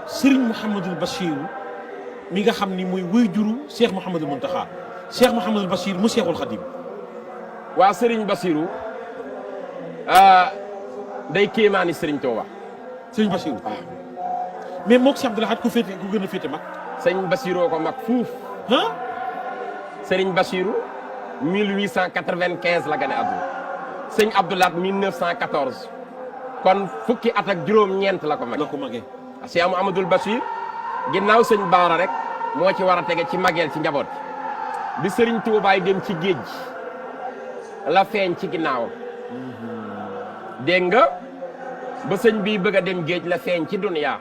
Serigne Mouhamadul Bachir mi nga xam ni mooy wéy juru Cheikh Mouhamadul Mountakha Cheikh Mouhamadul Bachir mu Cheikhul Khadim. waa Serigne Bassirou day kéemaani Serigne Touba. Serigne Bachir waaw mais moog Cheikh Abdoul Ahad ku gën a féete mag. sëñ Bassirou ko mag fuuf. ah. Serigne Bassirou 1895 la gane àdduna. sëñ Abdoul Ahad 1914. kon fukki at ak juróom-ñeent la ko mag. la ko magee. Cheikh Mouhamadoul Bachir ginnaaw sëñ Baara rek moo ci war a tege ci mageel ci njaboot bi Serigne Touba dem ci géej gi la feeñ ci ginnaawam. dégg nga ba sëñ bii bëgg a dem géej la feeñ ci duniyaa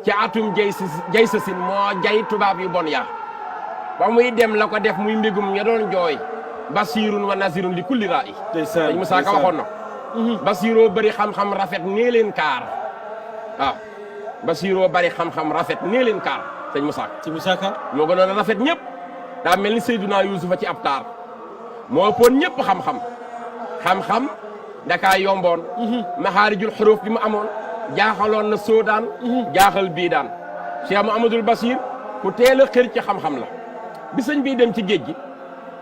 ci atum jay sa sin moo jay tubaab yu bon yaa ba muy dem la ko def muy mbégum ña doon jooy basirun wa nazirun li kulli ra'i sëñ Moussa Ka waxoon na basiroo bëri xam-xam rafet nee leen kaar waaw basiroo bëri xam-xam rafet nee leen kaar sëñ Moussa Ka moo gënoon a rafet ñëpp daa mel ni Seydunaa Yuusufa ci ab taar moo ëppoon ñëpp xam-xam dakaa yomboon maxaarijul xuruuf bi mu amoon jaaxaloon na soodaan jaaxal bii daan Cheikh Mouhamadoul Bachir ku teel a xër ci xam-xam la bi sëñ bii dem ci géej gi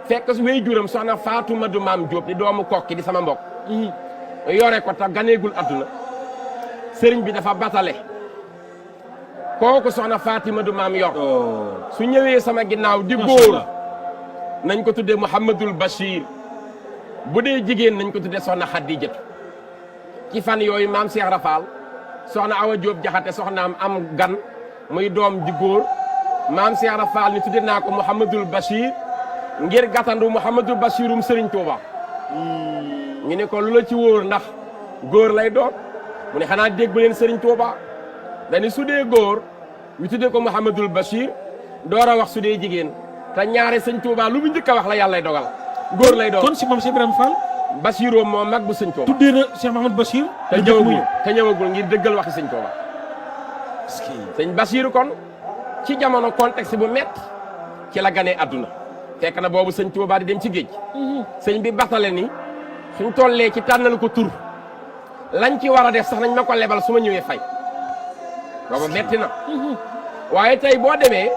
fekk wéy juram soxna Faatuma du Maam Jóob di doomu kokki di sama mbokk yore ko ta ganeegul adduna sëriñ bi dafa batale kooku soxna Fatima du Maam yor su ñëwee sama ginnaaw di góor nañ ko tuddee Mouhamadoul Bachir bu dee jigéen nañ ko tudde soxna Xadijatu ci fan yooyu maam Cheikh Rafal soxna Awa Diop Jaxate soxnaam am gan muy doom di góor maam Cheikh Rafal ni tudde naa ko Mouhamadoul Bachir ngir gàttandu Mouhamadoul Bachirum Serigne Touba ñu ne ko lu la ci wóor ndax góor lay doon mu ne xanaa dégg leen Serigne Touba dañu su dee góor ñu tudde ko Mouhamadoul Bachir door a wax su dee jigéen te ñaare Serigne Touba lu mu njëkk a wax la yàllay dogal góor lay doon kon si moom Cheikh Ibrahima Fall. Bachiroo moo mag bu sëñ Touba. tuddee na Cheikh Mouhamadou Bachir. te ñëwagul ngir dëggal waxi sëñ Touba. sëñ Bachir kon ci jamono contexte bu métti ci la ganee adduna. fekk na boobu sëñ Touba di dem ci géej. sëñ bi batale ni suñ tollee ci tànnal ko tur lañ ci war a def sax nañ ma ko lebal su ma ñëwee fay. boobu métti na. waaye tey boo demee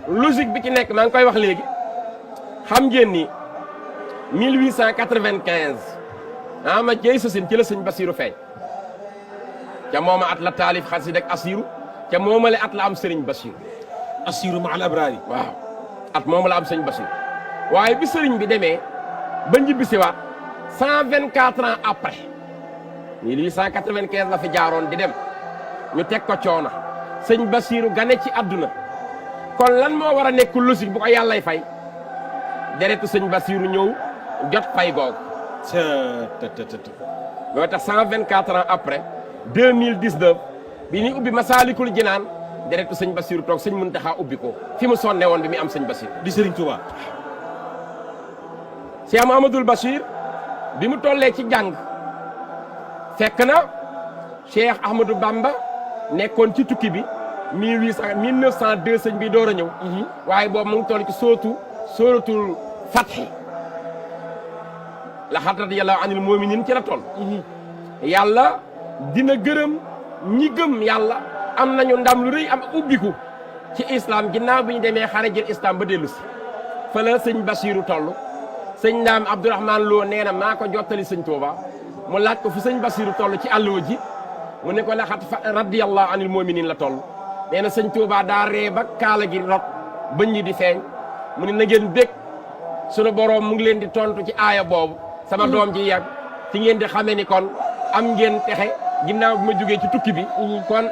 logique bi ci nekk maa ngi koy wax léegi. xam ngeen ni 1895 ma jëy sasin ci la sëñ Basiru feeñ ca mooma at la taalif xasida ak Asiru ca moomale at la am sëriñ Basiru Asiru ma al abraari waaw at mooma la am sëñ Basiru waaye bi sëriñ bi demee ba ñibbisiwaat 124 ans après 1895 la fi jaaroon di dem ñu teg ko coono sëñ Basiru gane ci àdduna kon lan moo war a nekk logique bu ko yàllay fay deretu sëñ Basiru ñëw jot fay googu. loo tax 124 ans après 2019 bi ñuy ubbi Masaalikul Jinaan deretu sëñ Basiru toog sëñ Muntaxa ubbi ko fi mu sonne woon bi muy am sëñ Basiru. di Serigne Touba. Cheikh Mouhamadoul Bachir bi mu tollee ci jàng fekk na Cheikh Ahmadou Bamba nekkoon ci tukki bi 1902 sëñ bi door a ñëw. waaye boobu mu ngi toll ci sóoratul Fathi laqad radiyallahu anil mu'minin ci la toll. yàlla dina gërëm ñi gëm yàlla am nañu ndam lu rëy am ubbiku ci islam ginnaaw bi ñu demee xare jël islam ba dellu si. fa la sëñ Basiru toll sëñ Ndaam Abdourahmane Lo nee na maa ko jottali sëñ Touba mu laaj ko fu sëñ Basiru toll ci àlluwa ji mu ne ko laqad radiyallahu anil mu'minin la toll nee na sëñ Touba daa ree ba kaala gi rot bëñ ñi di feeñ. mu ne na ngeen bég sunu boroom mu ngi leen di tontu ci aaya boobu sama doom ji yàgg ci ngeen di xamee ni kon am ngeen texe ginnaaw bi ma jógee ci tukki bi kon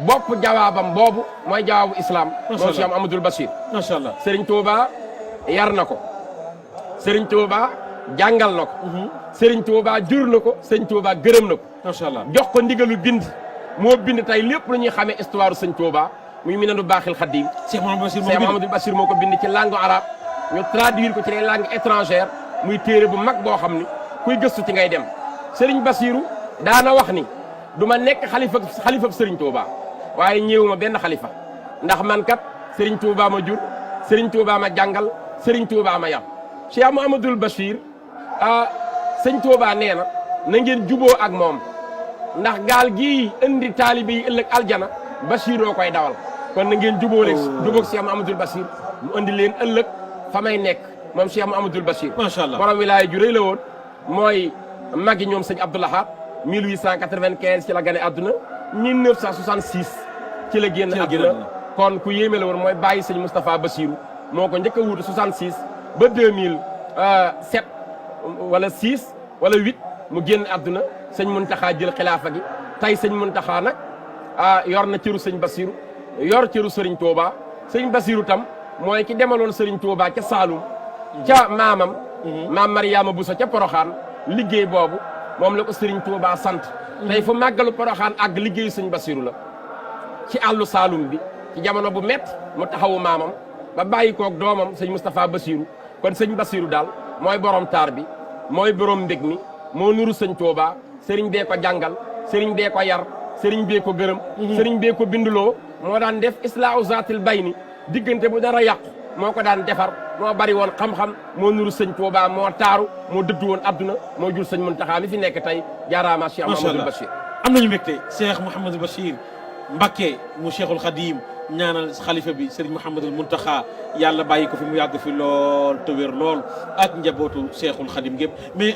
bopp jawaabam boobu mooy jawaabu islam moom Cheikh Mouhamadoul Bachir macha allah Serigne Touba yar na ko Serigne Touba jàngal na ko Serigne Touba jur na ko Serigne Touba gërëm na ko macha allah jox ko ndigalu bind moo bind tey lépp lu ñuy xamee histoire Serigne Touba muy Minanu Baaxil Xaddim Cheikh Mouhamadoul Bachir moo ko bind ci langue arabe ñu traduire ko ci les langues étrangères muy téere bu mag boo xam ni kuy gëstu ci ngay dem Serigne Bassirou daana wax ni du ma nekk xalifa Serigne Touba waaye ñëwuma benn xalifa ndax man kat Serigne Touba ma jur Serigne Touba ma jàngal Serigne Touba ma yar Cheikh Mouhamadoul Bachir Serigne Touba nee na ngeen juboo ak moom ndax gaal gii indi taalibe yi ëllëg aljana Bachiroo koy dawal kon na ngeen jubóole jubóog Cheikh Mouhamadoul Bachir mu andi leen ëllëg fa may nekk moom Cheikh Mouhamadoul Bachir macha allah borom wilaaya ju rëy la woon mooy magi ñoom sëñ Abdou Lahad 1895 ci la gane àdduna 1966 ci la génn àdduna kon ku yéeme la woon mooy bàyyi sëñ Moustapha Bassirou moo ko njëkk a wuutu 66 ba 2007 wala 6 wala 8 mu génn àdduna sëñ Muntaxa jël xilaafa gi tey sëñ Muntaxa nag yor na cëru sëñ Bassirou yor cëru Serigne Touba sëñ Bassirou tam mooy ki demaloon Serigne Touba ca Saalum ca maamam maam Mariama Bousso ca Poroxaan liggéey boobu moom la ko Serigne Touba sant tey fu màggalu Poroxaan àgg liggéeyu sëñ Bassirou la ci àllu Saalum bi ci jamono bu métti mu taxawu maamam ba bàyyi koog doomam sëñ Moustapha Bassirou kon sëñ Bassirou daal mooy borom taar bi mooy borom mbég mi moo nuru sëñ Touba sëriñ bee ko jàngal sëriñ bee ko yar sëriñ bee ko gërëm sëriñ bee ko binduloo moo daan def islaahu zaatil bayni diggante bu dara yàqu moo ko daan defar moo bari woon xam-xam moo nuru sëñ Touba moo taaru moo dëddu woon adduna moo jur sëñ Muntaxa mi fi nekk tey jaaraama Cheikh Mouhamadoul Bachir am nañu mbégte Cheikh Mouhamadoul Bachir Mbacké mu Cheikhul Khadim ñaanal xalifa bi Serigne Mouhamadoul Mountakha yàlla bàyyi ko fi mu yàgg fi lool te wér lool ak njabootu Cheikhul Khadim gépp mais